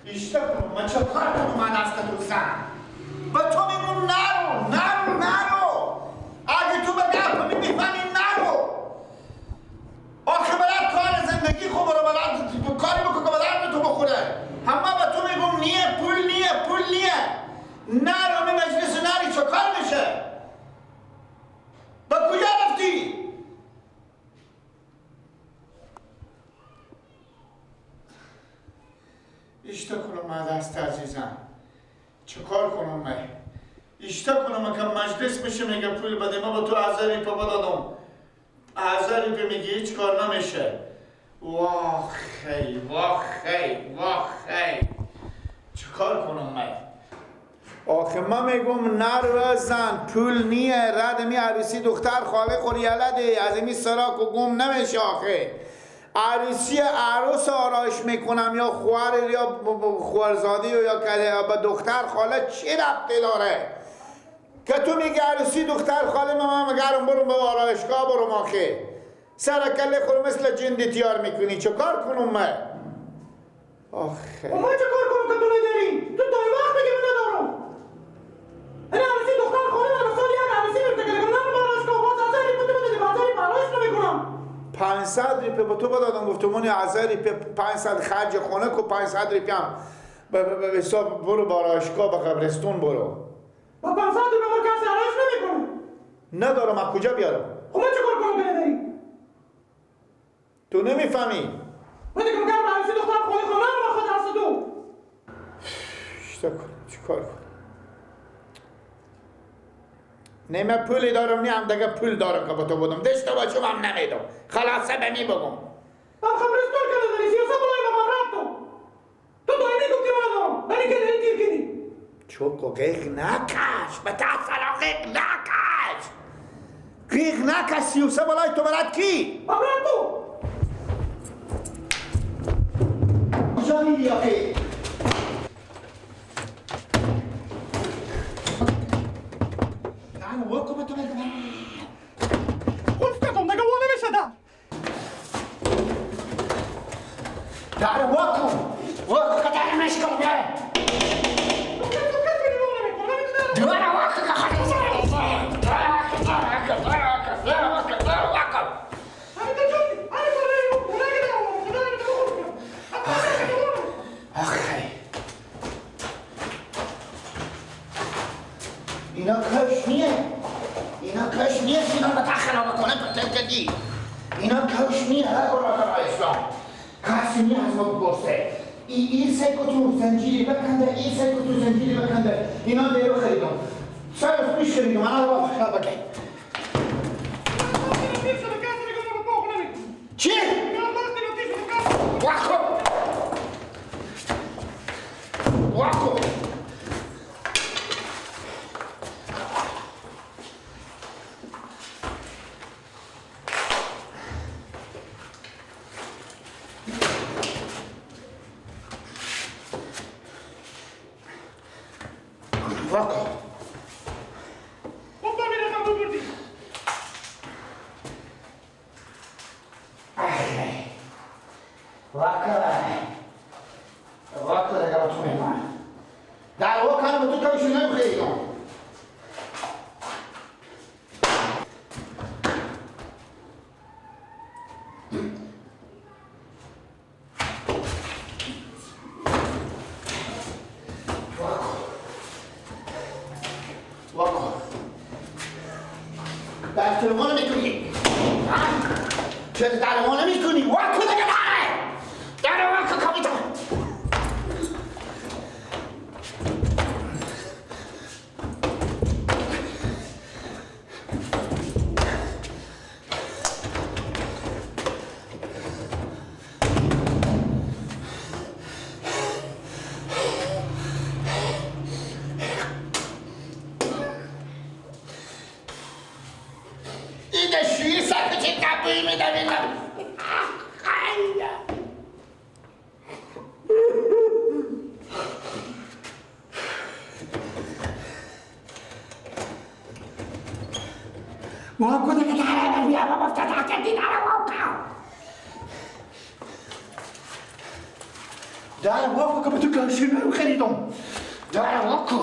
ایشتا کنم من چه کار کنم؟ من از تو زن به تو میگم نرو نرو نرو. اگه تو به گپ میفهمی نرو. آخه بلد کار زندگی خوب رو بلد کاری بکن که بلد تو بخوره. همه به تو میگم نیه پول نیه پول نیه. نرو می مجلس نری چه کار میشه؟ به کجا رفتی؟ ایشتا کنم من دست عزیزم چه کار کنم من؟ ایشتا کنم که مجلس میشه میگه پول بده. ما با تو هزاری پا دادم هزاری پا میگه هیچ کار نمیشه. واخی واخی واخی چه کار کنم من؟ آخه من میگم نرو زن پول نیه رد می عروسی دختر خاله خوریالده از این سراک و گم نمیشه. آخه عروسی عروس آرایش میکنم یا خوار یا خوارزاده یا با دختر خاله چی ربطی داره که تو میگی عروسی دختر خاله؟ من میگم برم به آرایشگاه برم. آخه سر کله خور مثل جندی تیار میکنی. چه کار کنم من؟ آخه من چه کار کنم که تو نداری؟ تو دای وقت میگی من ندارم. این عروسی دختر خاله من سال یک عروسی میرته که نرم آرایشگاه باز هزاری پول بده هزاری آرایش نمیکنم. 500 ریپه با تو بدادم گفتم اون 1000 ریپه 500 خرج خونه کو 500 ریپه هم به حساب برو باراشگاه به قبرستون برو. با 500 ریپه ما کسی آرایش نمیکنه. ندارم از کجا بیارم؟ خب من چه کار کنم که نداری؟ تو نمیفهمی. من دیگه میگم عروسی دختر خونه خونه رو خود دست تو. چیکار کنم؟ چیکار کنم؟ نه من پولی دارم نه هم دیگه پول دارم که با تو بودم داشته باشم هم نمیدم. خلاصه به می بگم من خبرستان که نداری سیاسه بلای به من رد تو تو دائمی گفتی من ندارم ولی که داری تیر کنی. چوک و قیق نکش به تحصلا قیق نکش قیق نکش. سیوسه بلای تو برد کی؟ من رد تو کجا میری آخه؟ قلف کن دیگه وا نمیشه در. در وا کن وا کن در مشکل در دوباره وا کن. آخه اینا کش نیه اینا کش نیه اینا رو تخلا بکنه تو ترکدی. اینا کش نیه هر اسلام کسی نیه از ما بپرسه. این سه کتو زنجیری بکنده این سه کتو زنجیری بکنده. اینا دیرو خریدم سر پیش خریدم. من رو بکن چی؟ واکو واکو واکو. واکو دیگه با تو میمون در واکنم به تو کمشون نمیخیدم. واکو در تلفن میکنی؟ چرا درمان نمیکنی؟ واکو دیگه داره در واکو کامیتا. در واکو که به تو کاشی خریدم. در واکو.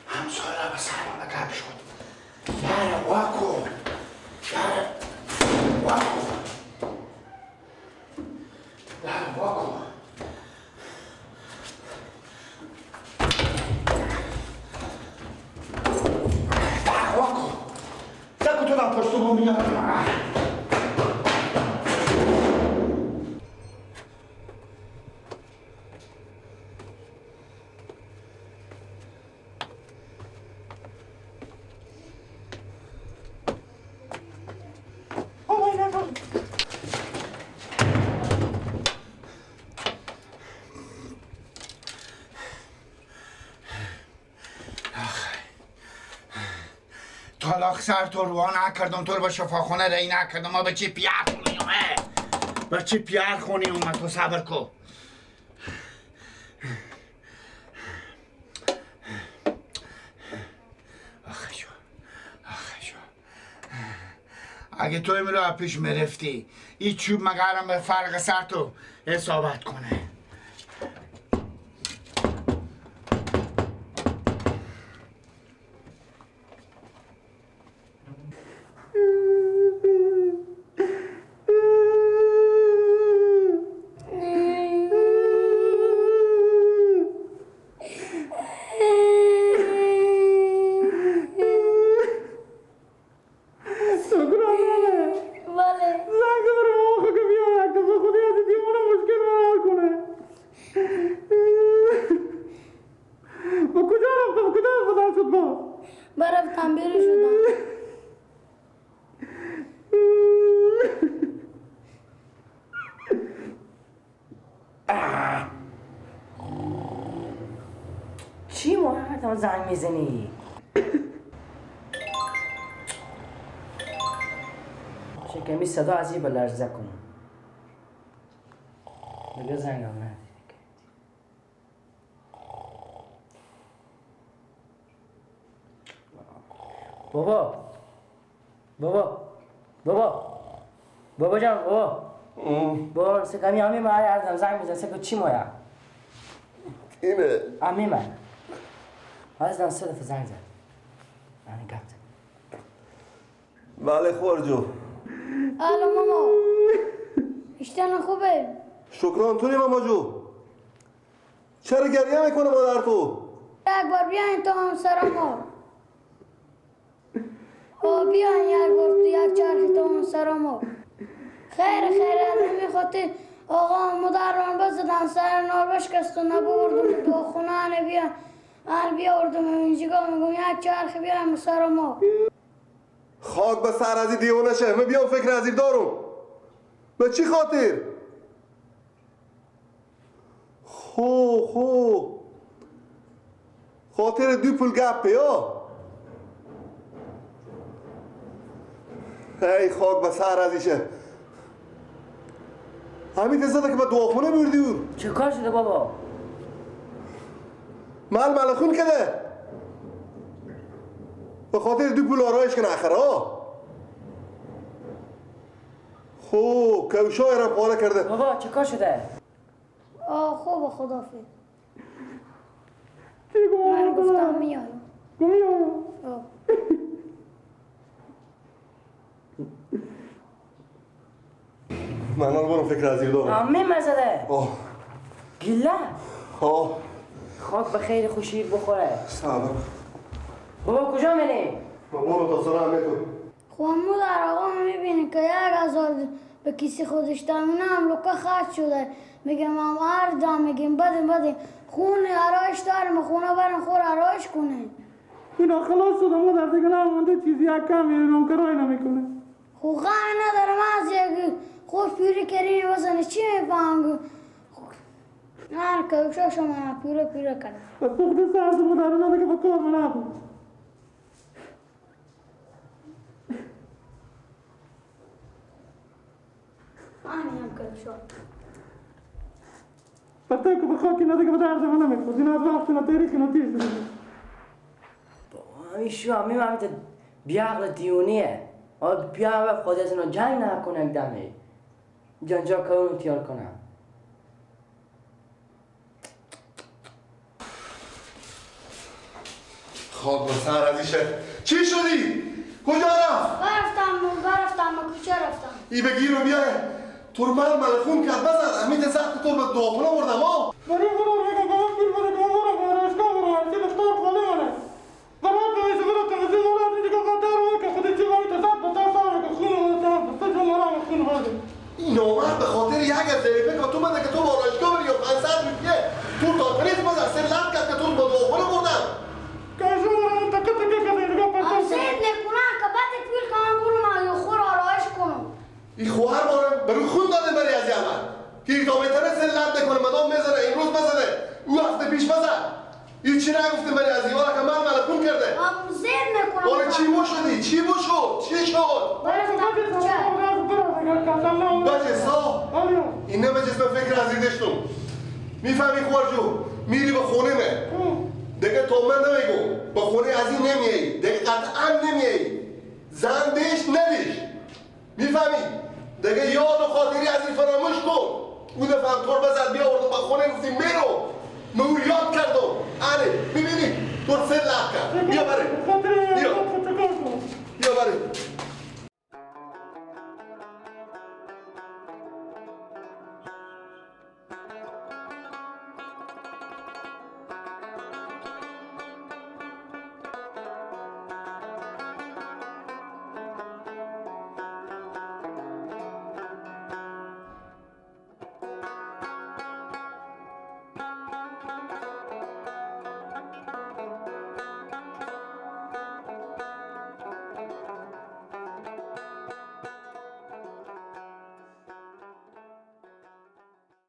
همسایه به سرم گپ شد. در واکو. در واکو. در واکو. در واکو. دکو تو در پشت بوم میارم. طلاق سر تو رو نکردم، تو رو به شفاخونه رای نکردم. ما به چی پیار خونی اومد؟ به چی پیار خونی اومد؟ تو صبر کن. آخه شو، آخه شو. اگه تو امرو پیش میرفتی این چوب مگرم به فرق سر تو اصابت کنه. چی محمد زنگ میزنی؟ شکمی صدا از این بلرزه کنم. دیگه زنگ هم ندید. بابا بابا بابا بابا جان بابا بابا سکمی همی مای ازم زنگ میزنه. سکو چی مایا؟ اینه امی من ازم سه دفعه زنگ زد. یعنی گفت بله خورجو. الو ماما، اشتن خوبه؟ شکران توی ماما جو. چرا گریه میکنه مادر تو؟ یک بار بیاین تا هم سر ما. بیاین یک بار تو یک چرخ تا هم سر ما. خیر خیر از همی خاطر آقا مادران بزدن سر نار بشکست و نبردم تو خونه. انه بیا انه بیاوردم اینجا میگم یک چرخ بیایم سر ما. خاک به سر از دیوانه شه. من بیام فکر از دارم. به چی خاطر؟ خو خو خاطر دو پول گپه ها. ای خاک به سر از ایشه. همین تزاده که به دواخونه بردی او. چه کار شده بابا؟ مال ملخون کده. به خاطر دو پول آرایش کنه آخر ها. خب کوشای را پاره کرده. بابا چه کار شده؟ آه خوب خدافظ. من گفتم میای. من الان برم فکر از دارم. عمه مزده. گله. آه خاک به خیر خوشی بخوره. سلام. بابا کجا میری؟ بابا تا سر عمه تو. خب عمو در آقا میبینی که 1000 به کسی خودش دارم هم لکه خرج شده. میگم هم هر میگیم بدیم بدیم خونه آرایش دارم خونه برم خور آرایش کنه. اینا خلاص شده مادر دیگه نمونده چیزی یک کم میرم که رای نمیکنه. خب غم ندارم از یک خوش پیری کریمی بزنه چی میفهم. نه که شما پیره پیره کرد. سوخت سرد مادر نه که با کار من نبود. آنیم که شو. پرتای که به خاکی نده که به درد من نمیخورد. این از وقت نه تاریخ نه تیز نمیخورد. بابا این شو همین همین بیعقل دیونیه. بیا اول خود از اینا جنگ نکنه یک دمه جنجا کارو تیار کنم. خاک با سر از ایشه. چی شدی؟ کجا رفت؟ برفتم کوچه رفتم. ای بگیر رو بیای تو رو من ملخون کرد بزن امیت زخم تو رو به دواخونه بردم ها. این نامرد به خاطر یک از ظریفه که تو بده که تو به آرایشگاه بری یا 500 روپیه تو تا پریز بزن سر لب کرد که تو رو به دواخونه بردم. این خواهر ماره برو خون داده بری از اول که تا بهتره سر لب نکنه مدام میزنه امروز بزنه او هفته پیش بزن هیچی نگفته بری از ایوالا که من ملکون کرده آره چی بو شدی؟ چی بو شد؟ چی شد؟ بچه سا این نه به جسم فکر از این داشتم میفهمی خواهر جو میری به خونه مه دیگه تو من نمیگو به خونه از این نمیایی دیگه قطعا نمیایی زن دیش ندیش میفهمی؟ دیگه یاد و خاطری از این فراموش کن. او دفعه هم طور بزد بیا آوردم به خونه گفتیم میرو من او یاد کردم. آره میبینی تو سر لب کرد. بیا بره بیا بیا بره.